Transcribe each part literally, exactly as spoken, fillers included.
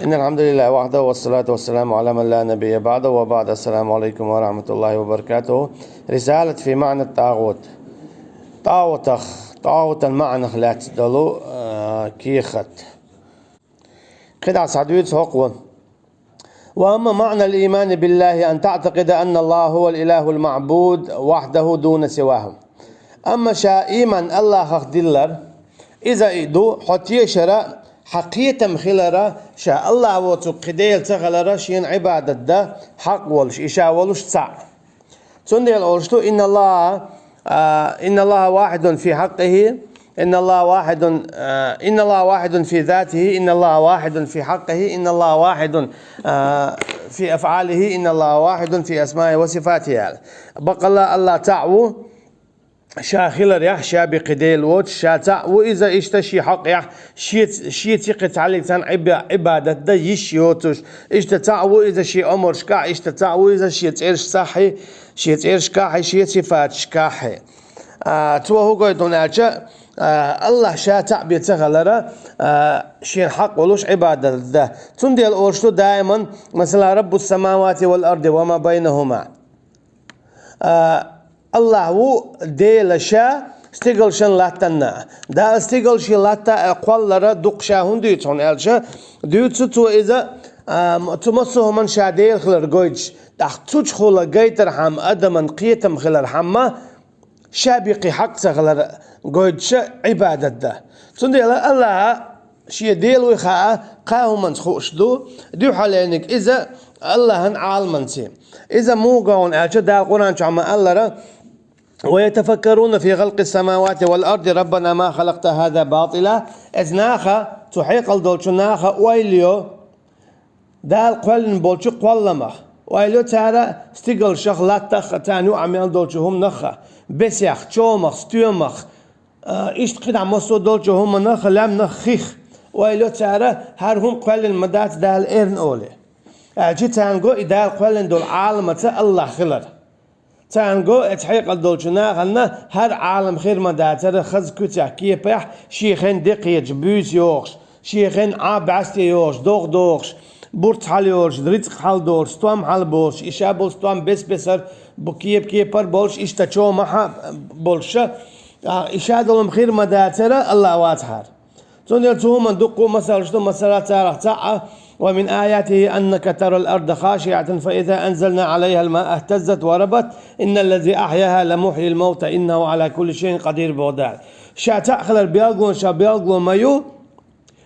إن الحمد لله وحده والصلاة والسلام على من لا نبي بعده وبعد. السلام عليكم ورحمة الله وبركاته. رسالة في معنى الطاغوت. ТӀагӀутах, тӀагӀутан маӀанах лаьцна долу, а, кехат. КхидӀа схьадуьйцу хӀокхо. وأما معنى الإيمان بالله أن تعتقد أن الله هو الإله المعبود وحده دون سواه. Амма ша ийман Аллахах диллар, иза и ду, хьо тешара, хьан кхетам хилара, ша Аллах воцург кхин Дела ца хилара, шена Ӏибадат дан хьакъ волуш, и ша волуш цхьаъ. Цундела олуш ду: إن الله، а, إن الله واحد في حقه، إن الله واحد، а, إن الله واحد في ذاته، إن الله واحد في حقه، إن الله واحد، а, في أفعاله، إن الله واحد في أسمائه وصفاته. Бакъалла Аллах цхьаъ ву, ша хиларехь, ша бен кхин Дела воцуш, ша цхьаъ ву иза, иштта шен хьакъехь, шен, шен цхьаъ кхин цхьаъ цхьаьна Ӏиба-, Ӏибадат дан йиш йоцуш, иштта цхьаъ ву иза шен омаршкахь, иштта цхьаъ ву иза шен цӀерашкахьи, шен цӀерашкахьи, шен сифаташкахьи. А, цо хӀун гойту аьлча, а, Аллах ша цхьаъ бен ца хилара, а, шена хьакъ волуш Ӏибадат дан. Цундела олуш ду даиман, масала, رب السماوات والأرض وما بينهما. А, Аллах ву Дела ша стигалшан латтанна. Дала стигалши латта а кхоллара дукха ша хӀунда дуьйцу хьуна аьлча, дуьйцу цо иза, а, м-, цу массо а хӀуманна ша Дела хилар гойтуш, тӀаккха цу чухула гайтархьама адаман кхетам хилархьама, ша бен кхин хьакъ ца хилар гойтуша Ӏибадат дан. Цундела Аллаха шен Дела вуй хаа кхаа хӀуманца хууш ду, дуьххьалениг иза Аллахьан Ӏаламанций. Иза муха гуна аьлча, Дала Къуръан чохь ма-аллара: ويتفكرون في خلق السماوات والأرض ربنا ما خلقت هذا باطلا. Эцу наха, цу хьекъал долчу наха ойла йо Дала кхоьллина болчу кхолламах. Ойла йо цара стигалшах, латтах а, царна юкъахь мел долчу хӀуманах а, бесех, чомах, стоьмах, а, иштта кхидӀа массо а долчу хӀуманах, лаьмнах, хих. Ойла йо цара, хӀара хӀума кхоьллина ма дац Дала эрна олий. Аьлча царна го и Дала кхоьллина долу Ӏаламаца Аллах хилар. Царна го, эцу хьекъал долчу нахана хӀара Ӏалам хир ма дацара хаза куьцехь, кепехь, шен хен де кхеташ, буьйса йохуш, шен хен Ӏа бӀаьсте йохуш, догӀа дохуш, бурц хьала йолуш, рицкъ хьала долуш, стом хьала болуш, и ша болу стом бес-бесар, бу-, кеп-кепар болуш, иштта чомахьа болуша, а, и ша долу хир ма дацара, Аллах вацахьара. Цундела цу хӀуманна дуккха а масалш ду, масала, царах цхьаъ: ومن آياته أنك ترى الأرض خاشعة فإذا أنزلنا عليها الماء اهتزت وربت إن الذي أحياها لمحيي الموتى إنه على كل شيء قدير, боху Дала. Ша цхьаъ хилар билгалонех белгало ма ю,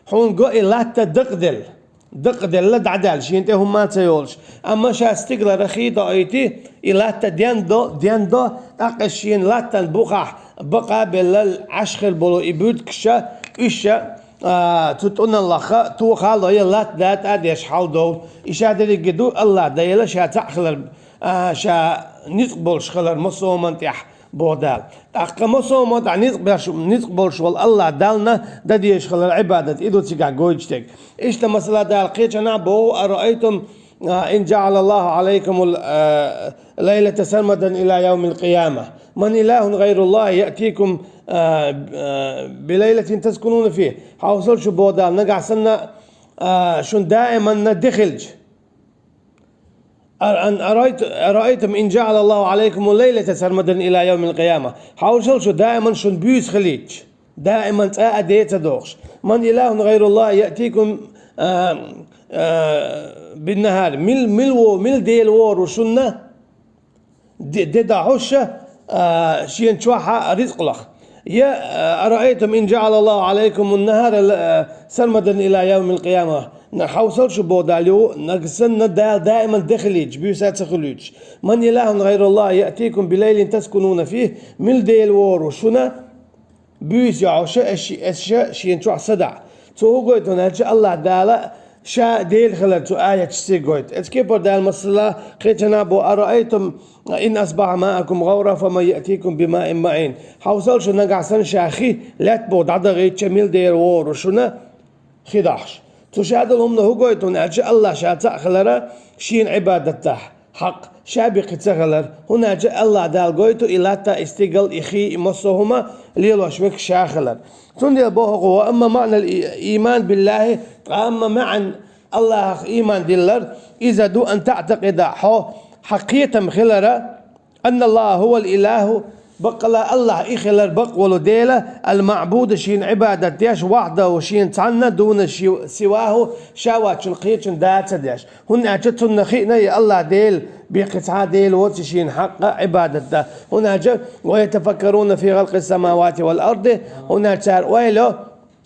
хьуна го и латта дакъаделла. Дакъаделла, дӀадаьлла, шена тӀе хӀумма а ца йолуш. Амма ша стигалара хи доуьйту, и латта дендо, дендо, тӀаккха шена латтан бухахь бакъ а белла, Ӏаш хир болу и буьртигаш, уьш, а, цу тӀуналлаха тоха а ло, я латта датӀа а деш хьалдов. И ша дерриге ду Аллах Дела ша цхьаъ хилар, а, ша ницкъ болуш хилар массо а хӀуманна тӀехь, боху Дала. ТӀаккха массо а хӀуманна тӀехь ницкъ беш, ницкъ болуш волу Аллах Дална дан дезаш хилар Ӏибадат, и ду цигахь гойтуш дерг. Иштта, масала, Дала кхечанхьа боху: أرأيتم، а, إن جعل الله عليكم ال-، а, الليل سرمدا إلى يوم القيامة من إله غير الله يأتيكم، а, а, بليلة تسكنون فيه. Хьовсал шу, боху Дала, нагахь санна, а, шун даиманна де хилча. أر-، أن أرأيت-، أرأيتم إن جعل الله عليكم الليل سرمدا إلى يوم القيامة. Хьовсал шу, даиман шун буьйса хилийтча, даиман цкъа а де ца дохуш. من إله غير الله يأتيكم، а, а, بالنهار. Мил, мил во-, мил Дела вогӀур ву шуна де, де дӀахьош, а, шена чохь а рицкъ лаха. Я, а, أرأيتم إن جعل الله عليكم النهار، а, سرمدا إلى يوم القيامة. На, хьовсал шу, боху Дала, ю, нагахь санна Дала даиман де хилийтча, буьйса ца хуьлуьйтуш. من إله غير الله يأتيكم بليل تسكنون فيه. Мил Дела вогӀур ву шуна буьйса йохьуш, эс ши-, эс ша шена чохь са дахь. Цо хӀун гойту аьлча, Аллах Дала ша Дела хилар цу аяташца гойту. Эцу кепара Дала, масала, кхечанхьа боху: أرأيتم إن أصبح ماؤكم غورا فمن يأتيكم بماء معين. Хьовсал шу, нагахь санна ша хи лаьтта боху дӀадахийтча, мил Дела вогӀур ву шуна хи дахьаш. Цу ша долу хӀуманна хӀун гойту аьлча, Аллах ша цхьаъ хилара шена Ӏибадат дахь хьакъ, ша бен кхин ца хилар. ХӀунда аьлча Аллах Дала гойту и латта, и стигал, и хи, и массо а хӀума лелош верг ша хилар. Цундела боху хӀокхо: وأما معنى الإيمان بالله, ткъа амма маьӀна, Аллахах иман диллар, иза ду أن تعتقد, хьо, хьа кхетам хилара, أن الله هو الإله, баккъала Аллах и хилар бакъ волу Дела, المعبود, шена Ӏибадат деш, وحده, шена цхьанна, دون شي- سواه, ша воцчун кхечун даца деш. ХӀунда аьлча цунна хиъна и Аллах Дела, беккхи цхьа а Дела воций шена хьакъ Ӏибадат дан. ХӀунда аьлча ويتفكرون في خلق السماوات والأرض, хӀунда аьлча цара ойла,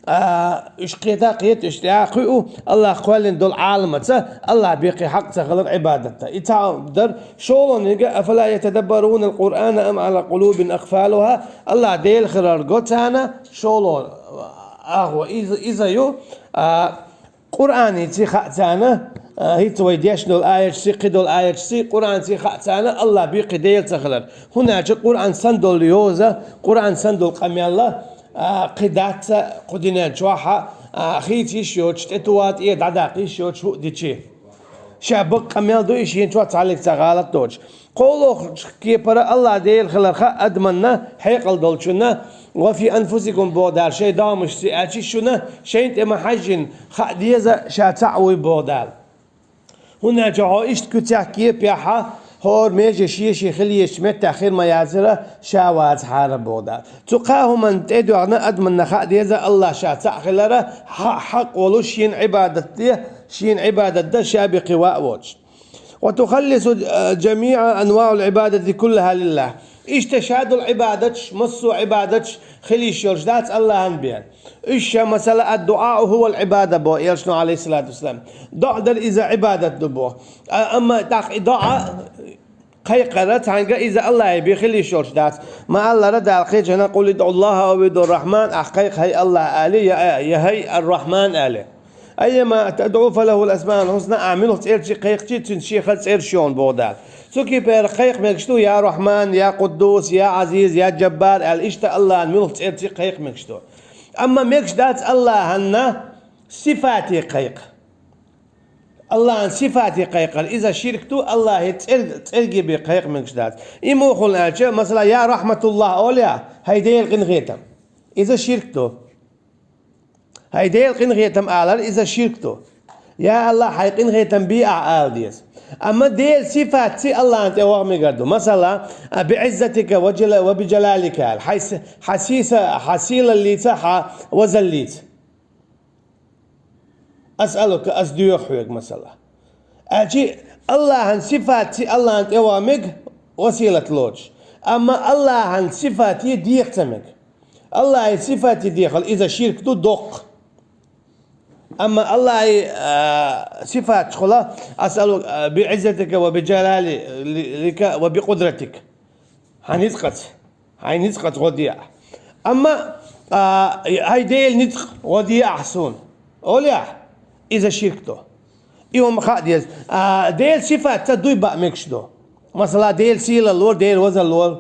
а, уьш кхета а кхета, уьш тӀе а кхуьу, Аллах кхоьллина долу Ӏаламаца, Аллах беккхи хьакъ ца хилар Ӏибадат дан. И цхьа дар, шолгӀаниг, أفلا يتدبرون القرآن أم على قلوب أقفالها, Аллах Дела хилар го царна, шолгӀа агӀо иза, иза ю, а, Къуръаница хаьа царна, а, хӀинца вай дешна долу аяташций, кхидолу аяташций, Къуръанца хаьа царна Аллах беккхи Дела ца хилар. ХӀунда аьлча Къуръан санна долу йоза, Къуръан санна долу къамел, а, кхин дац кху дуьнен чохь, а, хийца йиш йоцуш, тӀетоха, тӀе дӀадаккха йиш йоцуш хӀуъа дичи. Ша бакъ къамел ду и, шена чохь цхьаьллиг ца гӀалат доцуш. КхоалгӀачу кепара Аллах Дела хилар хаьа адаманна, хьекъал долчунна, وفي أنفسكم, боху Дала, шайн догӀмашций, аьлча шуна шайна тӀе ма хьаьжжина хаа деза ша цхьаъ вуй, боху Дала. ХӀунда аьлча хьо иштта куьцехь, кепехь, хӀора меже шен-шен хила езачу меттехь хир ма яцара, ша вацахьара, боху Дала. Цу кхаа хӀуманна тӀедоьгӀна адаманна хаа деза Аллах ша цхьаъ хилара, хьа-, хьакъ волуш шена Ӏибадат де, шена Ӏибадат дан ша беккхи ваъ воцуш. وتخلص جميع أنواع العبادة كلها لله. Иштта ша долу Ӏибадаташ, массо а Ӏибадаташ хила йиш йолуш дац Аллахьан бен. Уьш ша, масала, الدعاء هو العبادة боху Элчано, عليه الصلاة والسلام. ДоӀа дар иза Ӏибадат ду боху. А, амма тӀаккха и доӀа кхайкхара цхьаьнга иза Аллахьан бен хила йиш йолуш дац. Ма-аллара, Дала кхечанхьа: قل ادعوا الله أو ادعوا الرحمن, ахь кхайкха хӀай Аллах али, я, я хӀай ар-Рахьман али. أيما تدعوا فله الأسماء الحسنى, ахь муьлха цӀерций кхайкхчи, цуьнан шен хаза цӀераш ю боху Дала. Цу кепара кхайкха мегаш ду: я Рахьман, я Къуддус, я Ӏазиз, я Джаббар аьлла, иштта Аллахьан муьлха цӀерций кхайкха мегаш ду. Амма мегаш дац Аллахьан сифате кхайкха. Аллахьан сифате кхайкхар, иза ширк ду, Аллахьан цӀер-, цӀерге бен кхайкха мегаш дац. И муха аьлча, масала, я Рахьматуллах олий ахь, хӀай Делан къинхетам. Иза ширк ду. ХӀай Делан къинхетам алар, иза ширк ду. Я Аллах, хьайн къинхетам бе ахь ала деза. Амма Делан сифатций Аллахьан тӀе ваха мегар ду. Масала, а, بعزتك وجل-, وبجلالك аьлла. Хьайн с-, хьан сийса-, хьан сийлаллица, хьан вазаллица. أسألك, ас доьху хьоьга, масала. Аьлчи, Аллахьан сифатций Аллахьан тӀе ваха мега, василат лоцуш. Амма Аллахьан сифате деха ца мега. Аллахьан сифате дехал, иза ширк ду доккха. Амма Аллахьан, а, сифатчухула: أسألك بعزتك وبجلالك وبقدرتك. Хьан ницкъаца. Хьайн ницкъаца гӀо де ахь. Амма, а, хӀай Делан ницкъ, гӀо де ахь суна олий ахь, иза ширк ду. И хӀума хаа деза. А, Делан сифатца дуй баа мегаш ду. Масала, Делан сийлаллора, Делан вазаллора.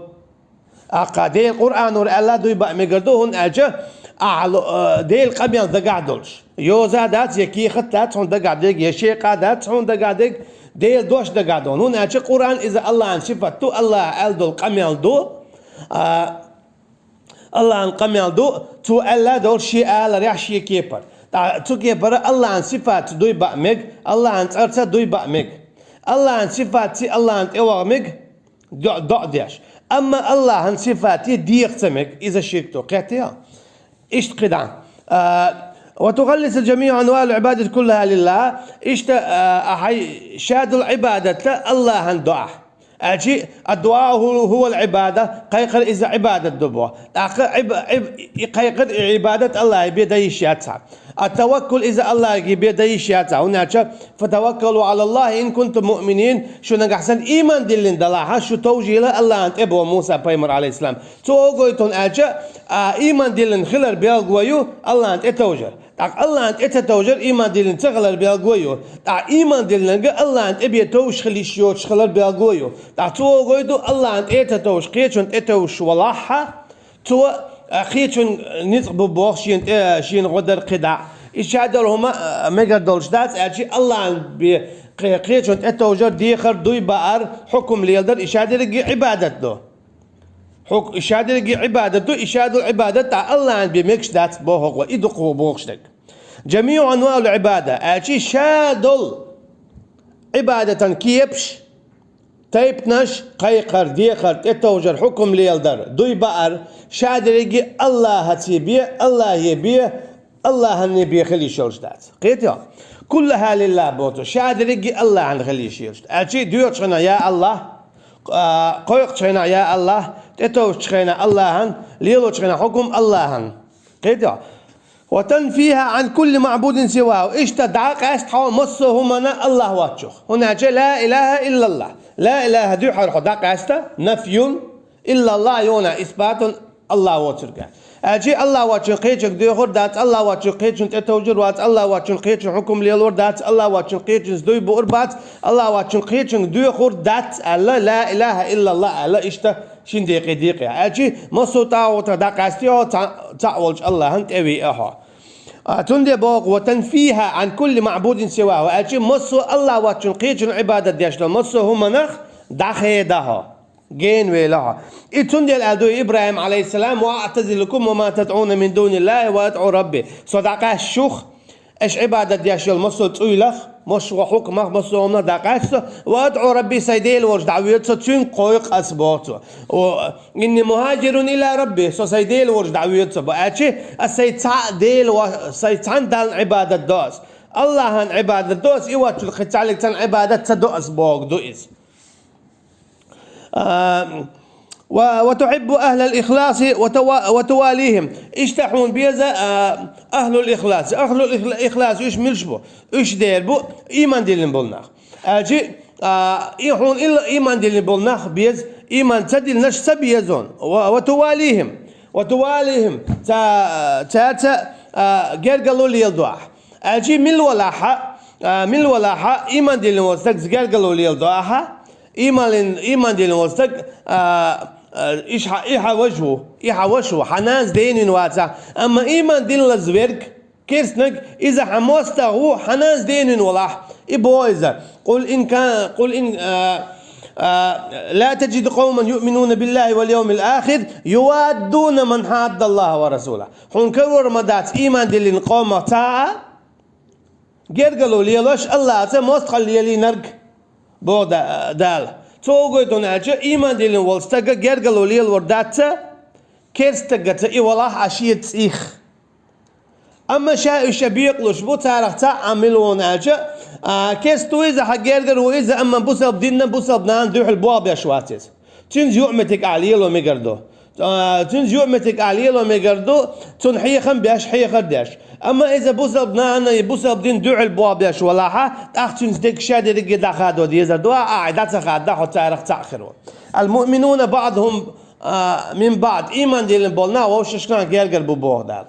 Аккха Делан Къуръанора аьлла дуй баа мегар ду, хӀунда аьлча ахьа ло-, а, Делан къамел дагахь долуш. Йоза а дац, я кехат а дац хьуна дагахь дерг, я шекъа а дац хьуна дагахь дерг, Делан дош дагахь ду. ХӀунда аьлча Къуръан иза Аллахьан сифат ду, Аллахьа аьлла долу къамел ду, а, Аллахьан къамел ду, цо аьлла долуш шен аларехь шен кепара. ТӀаккха цу кепара Аллахьан сифатца дуй баа мега, Аллахьан цӀарца дуй баа мега. Аллахьан сифатций Аллахьан тӀе ваха мега, доӀ-, доӀа деш. Амма Аллахьан сифате деха ца мега, иза ширк ду. Кхетте? Иштта кхидӀа. А, وتخلص جميع أنواع العبادة كلها لله. Иштта, а, ахьа ша долу Ӏибадат Аллахьан до ахь. Аьлчи, الدعاء هو، هو العبادة, кхайкхар иза Ӏибадат ду боху. ТӀаккха Ӏиб-, Ӏиб-, и кхайкхар, и Ӏибадат Аллахье бен дан йиш яц хьан. التوكل, иза Аллахье бен дан йиш яц хьан. ХӀунда аьлча, فتوكلوا على الله إن كنتم مؤمنين, шу нагахь санна ийман диллина далахь, шу товжийла Аллахьан тӀе боху Муса пайхамар, عليه السلام. Цо хӀун гойту хьуна аьлча, а, ийман диллина хилар белго ю Аллахьан тӀе товжар. ТӀаккха Аллахьан тӀе ца товжар ийман диллина ца хилар белго ю. ТӀаккха ийман диллинарг Аллахьан тӀе бен товжаш хила йиш йоцуш хилар белго ю. ТӀаккха цо хӀун гойту, Аллахьан тӀе ца товжаш, кхечун тӀе товжаш валахь, цо, а, кхечун ницкъ бу боху шена тӀе, шена гӀо дар кхидӀа. И ша долу хӀума, а, мегар долуш дац, аьлчи Аллахьан бен кхе-, кхечун тӀе товжар, дехар, дуй баар, хьукум леладар, и ша дерриге Ӏибадат ду. ХӀу-, и ша дерриге Ӏибадат ду, и ша долу Ӏибадат а Аллахьан бен мегаш дац боху хӀокхо, и ду-кх хӀу бохуш дерг. جميع أنواع العبادة, аьлчи ша долу Ӏибадатан кепаш, тайпанаш, кхайкхар, дехар, тӀетовжар, хьукум леладар, дуй баар, ша дерриге Аллахьаца бен, Аллахье бен, Аллахьанна бен хила йиш йолуш дац. Кхетий хьо? كلها لله боху цо, ша дерриге Аллахьан хила йиш йолуш. Аьлчи доьхучу хенахь: «Я Аллахь», а, кхойкхучу хенахь: «Я Аллахь», тӀетовжучу хенахь: «Аллахьан», лелочу хенахь: «Хьукум Аллахьан». Кхетий хьо? وتنفيها عن كل معبود سواه. Иштта дӀакъаста хьо массо а хӀуманна Аллахь воцчух. ХӀунда аьлча لا إله إلا الله. لا إله дуьххьара хьо дӀакъаста, نفي, إلا الله йона, إثبات, Аллахь воцург. Аьлчи Аллахь воцчун кхечуьнга доьхур дац, Аллахь воцчун кхечун тӀетовжур вац, Аллахь воцчун кхечун хьукум лелор дац, Аллахь воцчун кхечунца дуй буур бац, Аллахь воцчун кхечунга доьхур дац аьлла, لا إله إلا الله аьлла, иштта шин декъе декъе. Аьлчи массо а тӀагӀутах дӀакъаста хьо, цхьа-, цхьаъ волчу Аллахьан тӀевиъа хьо. А, цундела боху: وتنفيها عن كل معبود سواه. Аьлчи массо а Аллахь воцчун кхечун Ӏибадат деш долу массо а хӀуманах дӀахеда хьо. Генавелла хьо. И цундела аьлла ду ИбрахӀим, عليه السلام: «وأعتزلكم وما تدعون من دون الله وأدعو ربي». Со дӀакъаьсташ шух, аша Ӏибадат деш йолу массо а цӀуйлах, массо а хьукмах, массо а хӀуманах дӀакъаьста со, «وأدعو ربي», сайн Дела волчу дӀавоьду со, цуьнга кхойкху ас, боху цо. «إني مهاجر إلى ربي», со сайн Дела волчу дӀавоьду со, бо аьлчи, ас сайн цхьаъ Дела ва-, сайн цхьана Далла Ӏибадат до ас. Аллахьан Ӏибадат до ас, и воцчунна кхин цхьаьллиг цхьанна Ӏибадат ца до ас, боху ду иза. А, ва, وتحب أهل الإخلاص وتوا-, وتواليهم. Иштта хьуна беза, а, أهل الإخلاص. أهل الإخلاص уьш милаш бу? Уьш дер бу ийман диллина болу нах. Аьлчи, а, и хьуна илла ийман диллина болу нах беза, ийман ца диллинарш ца беза хьуна. Ва, وتواليهم. وتواليهم. Ца-, цаьрца, а, гергарло леладо ахь. Аьлчи мила валахь а, а, мила валахь а, ийман диллина волу стаг гергарло леладо ахьа, ийман, ийман диллина волу стаг, а, а, иша хьан, и хьан важа ву, и хьан ваша ву, хьан нанас денвина вацахь, амма ийман диллаза верг, керстанаг, иза хьан мостагӀа ву, хьан нанас денвина валахь, и боху иза. قل إن كان، قل إن، а, а, لا تجد قوما يؤمنون بالله واليوم الآخر يوادون من حاد الله ورسوله. Хьуна карор ма дац ийман диллина къомах цхьа а гергарло лелош Аллахьаца мостагӀалла лелийнарг, боху Да-, Дала. Цо хӀун гойту хьуна аьлча, ийман диллина волу стага гергарло лелор дац керстагаца и валахь а шен цӀийх. Амма ша уьш ша бекъалуш бу, царах цхьаъ а мила ву хьуна аьлча, а, керста ву иза, хьан гергара ву иза, амма бусалба динна, бусалба нана дуьхьал болх беш вац иза. Цуьнца юкъаметтиг ахь лело мегар ду. А, цуьнца юкъаметтиг ахь лело мегар ду, цунна хьехам беш, хьехар деш. Амма иза бусалба нана, и бусалба дин дуьхьал болх беш валахь а, тӀаккха цуьнца дерг ша дерриге дӀахадо дезар ду, а, ахь дӀа ца хадда, хьо царах цхьаъ хир ву. المؤمنون بعضهم، а, من بعض. Ийман диллина болу нах вовшашкахь гергара бу, боху Дала.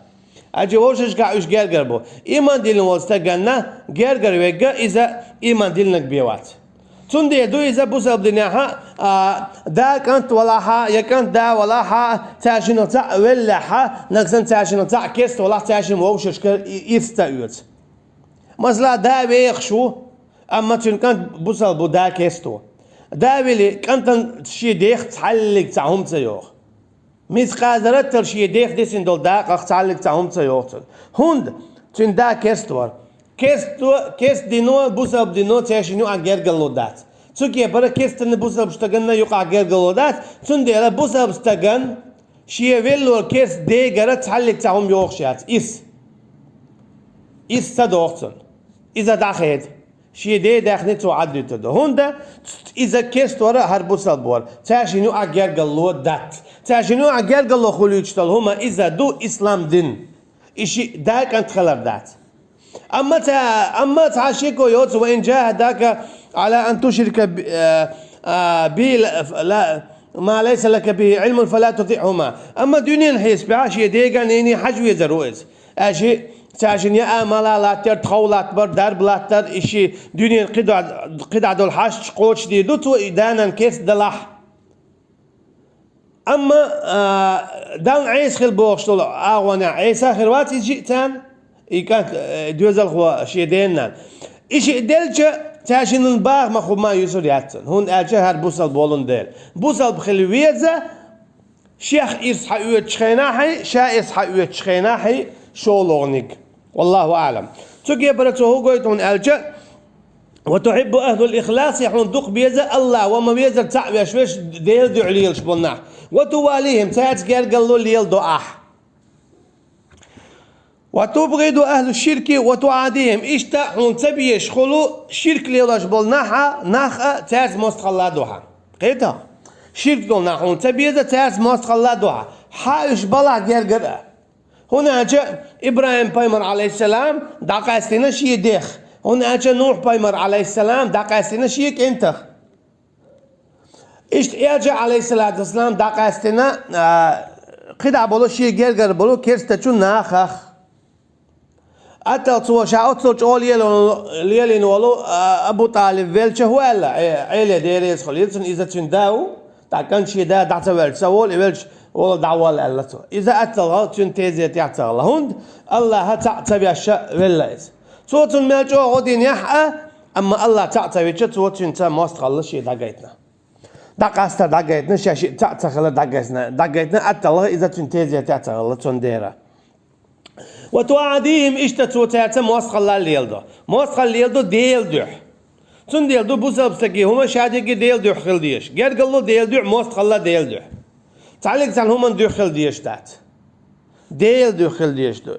Аьлча вовшашкахь уьш гергара бу. Ийман диллина волу стаганна гергара верг иза ийман диллинарг бен вац. Цундела ду иза бусалба динехь а, а, да кӀант валахь а, я кӀант да валахь а, цаьршиннах цхьаъ веллехь а, нагахь санна цаьршиннах цхьаъ керста валахь, цаьршимма вовшашка и-, ирс ца оьцу. Масала, да вехаш ву, амма цуьнан кӀант бусалба ву, да керста ву. Да вели, кӀантана шен дех цхьаьллиг цхьа хӀума ца йоху. Мискъал зарратал шен дех дисина долу дакъах цхьаьллиг цхьа хӀума ца йоху цунна. ХӀунда? Цуьнан да керста вара. Керсто, керста дино, бусалба дино цаьршинна юкъахь гергарло дац. Цу кепара керстанна, бусалба стаганна юкъахь гергарло дац, цундела бусалба стаган шен велло керста дегара цхьаьллиг цхьа хӀума йохуш яц. Ирс. Ирс ца доху цунна. Иза дӀахеда. Шен ден даьхни цо Ӏаддуьтур ду. ХӀунда иза керста вара, хӀара бусалба вара. Цаьршинна юкъахь гергарло дац. Цаьршинна юкъахь гергарло хуьлуьйтуш долу хӀума иза ду ислам дин. И шиъ да кӀант хилар дац. Амма ца-, амма цхьа шеко йоцу: «وإن جاهداك على أن تشرك ب-، а, а, بي لا، لا، ما ليس لك به علم فلا تطعهما». Амма дуьненан хьесапехь шен деган, нене хьажа везар ву иза. Аьлча, цаьршинна яа мала латтар, тхов латтабар, дарба латтар, и ши дуьненан кхидӀа-, кхидӀа долу хьашташ кхочушдийр ду цо, и да-нана керста далахь. Амма, а, Далла Ӏеса хила бохуш долу агӀонехь Ӏеса хир вац иза шиъ царна, и кӀант, э, доьзалхо шен ден-нанна. И шиъ делча, цаьршиннан баха ма хӀума юьсур яц цунна, хӀунда аьлча хӀара бусалба волун дела. Бусалба хила веза, шех ирс хьаоьцучу хенахь а, ша ирс хьаоьцучу хенахь а, шолгӀаниг. والله أعلم. Цу кепара цо хӀу гойту хьуна аьлча, وتحب أهل الإخلاص, хьуна дукха беза АллахӀ ва ма везар цхьаъ веш веш Делан дуьхьа лелаш болу нах. وتواليهم, цаьрца гергарло леладо ахь. وتبغض أهل الشرك وتعاديهم, иштта хьуна ца безаш хуьлу ширк лелош болу нах а, нах а цаьрца мостагӀалла ду хьан. Кхета? Ширк долу нах хьуна ца беза, цаьрца мостагӀалла ду хьан. Хьан уьш балахь гергара а. ХӀунда аьлча ИбрахӀим-пайхамар, Ӏалайхиссалам, дӀакъаьстина шен дех. ХӀунда аьлча Нухь-пайхамар, Ӏалайхиссалам, дӀакъаьстина шен кӀентах. Иштта Элча, Ӏалайхиссалату вассалам, дӀакъаьстина, а, кхидӀа болу шен гергара болу керстачу нахах. Аттал цо ша оццул чӀогӀа лелийна, лелийна волу, а, Абу ТӀалиб велча хӀу аьлла, Ӏе-, Ӏеле дереза хуьлийла цунна, иза цуьнан да ву, тӀаккха шен да дӀа ца велча, ца волу, и велча, вола дӀаволла аьлла цо. Иза аттал цуьнан тезетехь ца хилла. ХӀунда? АллахӀа цхьаъ ца веш велла иза. Цо цунна мел чӀогӀа гӀо динехь а, амма АллахӀ цхьаъ ца вича, цо цуьнца мостагӀалла шен дӀагайтина. ДӀакъастар дӀагайтина, ша шиъ цхьаъ ца хилар дӀагайтина, дӀагайтина, атталла иза цуьнан тезетехь ца хилла цундела. وتعاديهم, иштта цо цаьрца мостагӀалла леладо. МостагӀалла леладо Делан дуьхьа. Цундела ду бусалба стаге хӀума ша дерриге Делан дуьхьа хила дезаш. Гергарло Делан дуьхьа, мостагӀалла Делан дуьхьа. Цхьаллиг цхьана хӀуманна дуьхьа хила дезаш дац. Делан дуьхьа хила дезаш ду.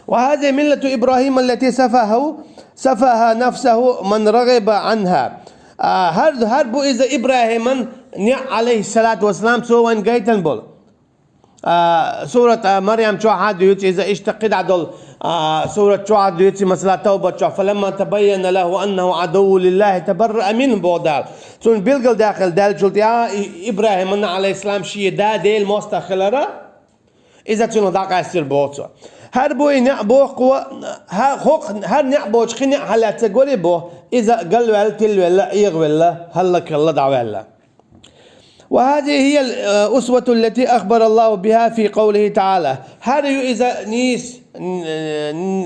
وهذه ملة إبراهيم التي اصطفاها، اصطفاها نفسه من رغب عنها. А, хӀара, хӀара бу иза ИбрахӀиман неӀ, Ӏалайхиссалату вассалам, цо вайна гайтина болу. А, сурат, а, Марьям чохь а дуьйцу иза, иштта кхидӀа долу, а, сурат чохь а дуьйцу, масала, Тавбат чохь: فلما تبين له أنه عدو لله تبرأ منه, боху Дала. Цунна билгалдаьккхина даьллачул тӀаьхьа И-, ИбрахӀиман, Ӏалайхиссалам, шен да Делан мостагӀа хилара, иза цунах дӀакъаьстира боху цо. ХӀара бу и неӀ боху кхо, хӀа-, хӀокху, хӀара неӀ боцуш кхин неӀ хьалаьццаг вара боху, иза галваьлла, тилвелла, эгӀавелла, хӀаллакьхилла, дӀаваьлла. وهذه هي الأسوة التي أخبر الله بها في قوله تعالى. ХӀара ю иза нийса,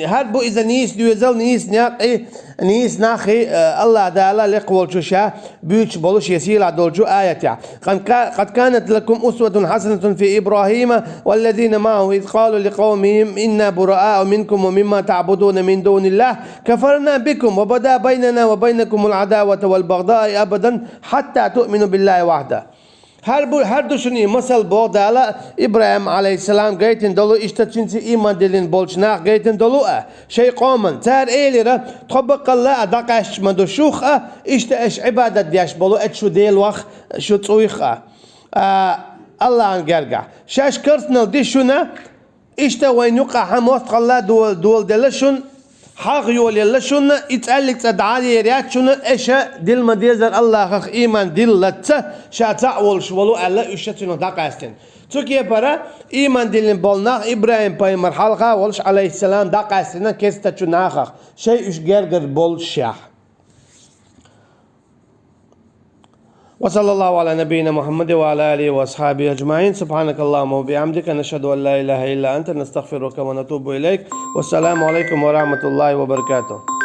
хӀара бу иза нийса доьзал, нийса некъ, нийса нах, э, АллахӀ Дала лекха волчу ша буьйцуш болу шен сийлахь долчу аятехь. قد كا-، قد كانت لكم أسوة حسنة في إبراهيم والذين معه إذ قالوا لقومهم إنا براء منكم ومما تعبدون من دون الله كفرنا بكم وبدا بيننا وبينكم العداوة والبغضاء أبدا حتى تؤمنوا بالله وحده. ХӀара бу-, хӀара ду шуна и масал, боху Дала, ИбрахӀим, Ӏалайхиссалам, гайтина долу, иштта цуьнца ийман диллина болчу нах гайтина долу а, шайн къоман. Цара элира: «Тхо баккъалла а дӀакъаьсташ ма ду шух а, иштта аша Ӏибадат деш болу оцу шу делах, шу цӀуйх а, а, АллахӀан гергахь. Шаьш карснал ди шуна, иштта вайн юкъахь мостагӀалла дола, дола делла шуна, хьагӀ йолаелла шуна, и цӀаьллиг цӀа дӀа а ер яц шуна, аша дилла ма дезара АллахӀах ийман диллалца, ша цхьаъ волуш волу», аьлла, уьш ша цуьнах дӀакъаьстина. Цу кепара ийман диллина болу нах ИбрахӀим-пайхамар хьалха волуш, Ӏалайхиссалам, дӀакъаьстина керстачу нахах, шайн уьш гергара болушшехь. وصلى الله على نبينا محمد وعلى آله وأصحابه أجمعين. سبحانك اللهم وبحمدك، نشهد أن لا إله إلا أنت، نستغفرك ونتوب إليك. والسلام عليكم ورحمة الله وبركاته.